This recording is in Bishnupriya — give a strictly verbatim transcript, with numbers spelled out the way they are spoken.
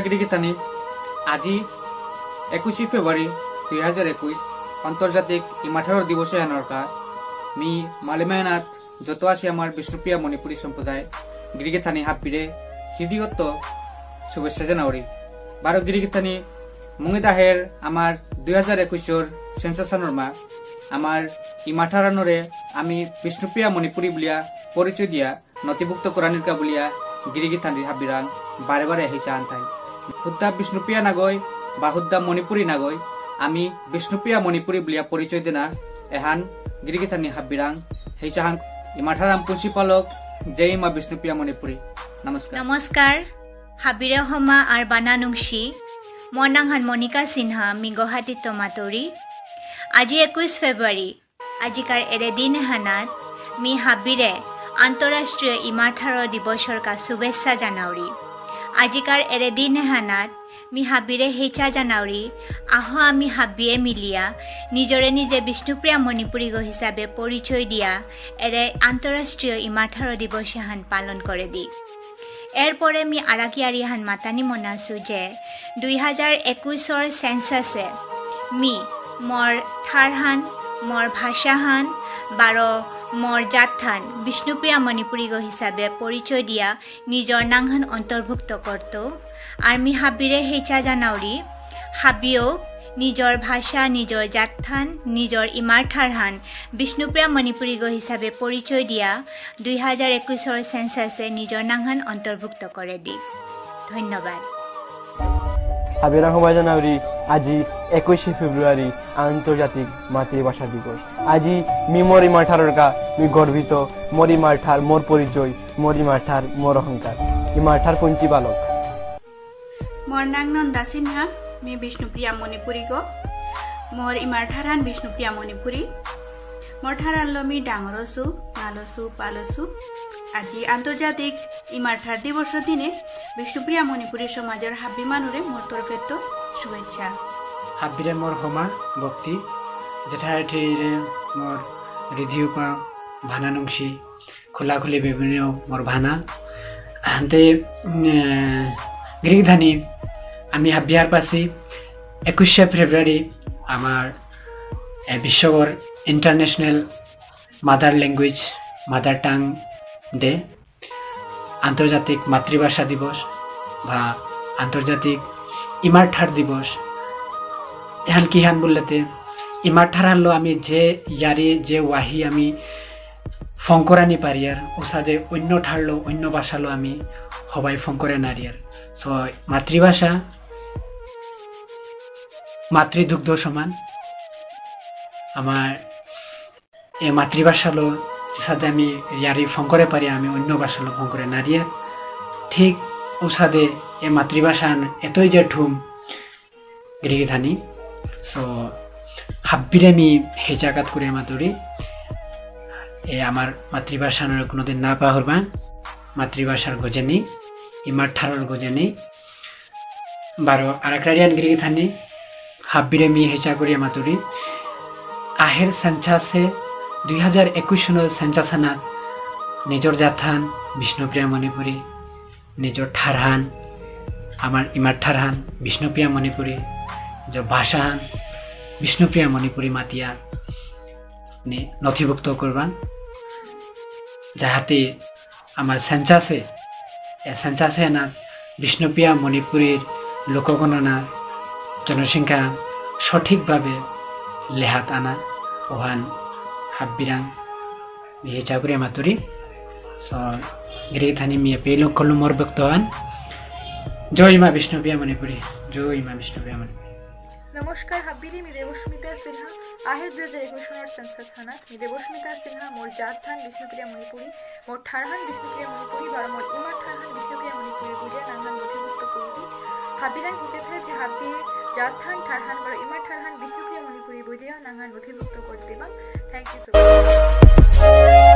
গিরিগিথানি, আজি একুশে ফেব্রুয়ারি দুই হাজার একুশ আন্তর্জাতিক ইমাঠারর দিবস এহানর কা মি মালিমায়নাত যত আসি আমার বিষ্ণুপ্রিয়া মণিপুরী সম্প্রদায় গিরিগিথানি হাব্বিরে হৃদয়ত্ত শুভেচ্ছা জানাউরি। বারো গিরিগিথানি মুঙেদে আহের আমার দুই হাজার একুশর census হানর মা আমার ইমাঠারহানরে আমি বিষ্ণুপ্রিয়া মণিপুরী বুলিয়া পরিচয় দিয়া নথিভুক্ত করানির কা বুলিয়া গিরিগিথানি হাব্বিরাং বারে বারে হেইচা আনতাই। হুদ্দা বিষ্ণুপ্রিয়া নাগই বা হুদ্দা মণিপুরী নাগই, আমি বিষ্ণুপ্রিয়া মণিপুরী বুলিয়া পরিচয় দেনা এহান গিরিগিথানি হাব্বিরাং হেইচাহান। ইমাঠারাম পুঞ্চি পালক, জয় ইমা বিষ্ণুপ্রিয়া মণিপুরী। নমস্কার। নমস্কার। হাবিরে হমা আর বানা নুংশি। মোর নাঙহান মনিকা সিনহা, মি গুয়াহাটিত্ত মাতুরি। আজি একুশ ফেব্রুয়ারি, আজিকার এরে দিন এহানাত মি হাবিরে আন্তঃরাষ্ট্রীয় ইমাঠারর দিবসর কা শুভেচ্ছা জানাউরি। আজিকার এরে দিন এহানাত মি হাবিরে হেইচা জানাউরি, আহ আমি হাবিয়ে মিলিয়া নিজরে নিজে বিষ্ণুপ্রিয়া মণিপুরীগ হিসাবে পরিচয় দিয়া এরে আন্তঃরাষ্ট্রীয় ইমাঠারর দিবস এহান পালন করে দি। এরপরে মি আরাক ইয়ারি হান মাতানি মনাসু যে দুই হাজার একুশর census এ মি মোর ঠারহান, মোর ভাষাহান, বারো মোর জাতহান বিষ্ণুপ্রিয়া মণিপুরীগ হিসাবে পরিচয় দিয়া নিজর নাঙহান অন্তর্ভুক্ত করতৌ। আর মি হাবিরে হেইচা জানাউরি, হাবিও নিজর ভাষা, নিজর জাতহান, নিজর ইমার ঠারহান বিষ্ণুপ্রিয়া মণিপুরীগ হিসাবে পরিচয় দিয়া দুই হাজার একুশর census এ নিজর নাঙহান অন্তর্ভুক্ত করে দিক। ধন্যবাদ। হাবিরাং হবাই জানাউরি, আজি একুশে ফেব্রুয়ারি আন্তর্জাতিক মাতৃভাষা দিবস। আজি মি মোর ইমার ঠারর কা মি গর্বিত, মোর ইমার ঠার মোর পরিচয়, মোর ইমার ঠার মোর অহংকার। ইমার ঠার পুঞ্চি পালক। মোর নাঙ নন্দা সিনহা, মি বিষ্ণুপ্রিয়া মণিপুরীগ। মোর ইমার ঠারহান বিষ্ণুপ্রিয়া মণিপুরী। মোর ঠারহানলো মি ডাঙরসু, নালসু, পালসু। আজি আন্তর্জাতিক ইমার ঠার দিবসর দিনে বিষ্ণুপ্রিয়া মণিপুরী সমাজর হাব্বি মানুরে মোর তরফেত্ত শুভেচ্ছা। হাব্বিরে মোর হমা ভক্তি, জেঠা জেঠিরে মোর রিধিউপা ভানা নুংশি, খোলাখুলি বিভিন্ন মোর ভানা। আনতে, উম, এ, গিরিগিথানি আমি হাব্বি হারপাসি একুশে ফেব্রুয়ারি আমার, এ, বিশ্বর International Mother Language, Mother Tongue Day, আন্তর্জাতিক মাতৃভাষা দিবস বা আন্তর্জাতিক ইমার ঠার দিবস। এহান কিহান বুললেতে, ইমার ঠারহানলো আমি যে ইয়ারি, যে ওয়াহি আমি ফঙকরানি পারিয়ার, উসাদে অন্য ঠারলো, অন্য ভাষালো আমি হবাই ফঙকরে নারিয়ার। So, মাতৃভাষা মাতৃদুগ্ধ সমান। আমার এ মাতৃভাষালো যেসাদে আমি ইয়ারি ফঙকরে পারি, আমি অন্য ভাষালো ফঙকরে নারিয়ার। ঠিক উসাদে এ মাতৃভাষাহান এতই যে ঠুম গিরিগিথানি। So, হাব্বিরে মি হেইচা কাত করে মাতুরি। এ আমার মাতৃভাষাহানরে কোনোদিন না পাহরবা। মাতৃভাষার গজেনি, ইমার ঠারর গজেনি। বারো আরাক ইয়ারিহান গিরিগিথানি, হাব্বিরে মি হেইচা করিয়া মাতুরি। আহের census এ, দুই হাজার একুশ সনর census হানাত নিজর জাতহান বিষ্ণুপ্রিয়া মণিপুরী, নিজর ঠারহান, আমার ইমার ঠারহান বিষ্ণুপ্রিয়া মণিপুরী, নিজর ভাষাহান বিষ্ণুপ্রিয়া মণিপুরী মাতিয়া নি নথিভুক্ত করবান, যাহাতে আমার census এ, এ census এহানাত বিষ্ণুপ্রিয়া মণিপুরীর লোকগণনা জনসংখ্যা সঠিকভাবে লেহাত আনা, ওহান হাব্বিরাং মি হেইচা করিয়া মাতুরি। So, গিরিগিথানি মি এপেই লগ করলু মোর বক্তব্যহান। জয় মা বিষ্ণুপ্রিয়া মণিপুরী, জয় মা বিষ্ণুপ্রিয়া মণিপুরী। নমস্কার হাব্বিরে, মি দেবস্মিতা সিনহা। আহের দুই হাজার একুশ সনর census হানাত মি দেবস্মিতা সিনহা, মোর জাতহান বিষ্ণুপ্রিয়া মণিপুরী, মোর ঠারহান বিষ্ণুপ্রিয়া মণিপুরী, বারো মোর ইমার ঠারহান বিষ্ণুপ্রিয়া মণিপুরী বুলিয়া নাঙহান নথিভুক্ত করিবি। হাব্বিরাং হিজেথার যে হাব্বিয়ে জাতহান, ঠারহান, বারো ইমার ঠারহান বিষ্ণুপ্রিয়া মণিপুরী বুলিয়া নাঙহান নথিভুক্ত করে Dibang. Thank you so much.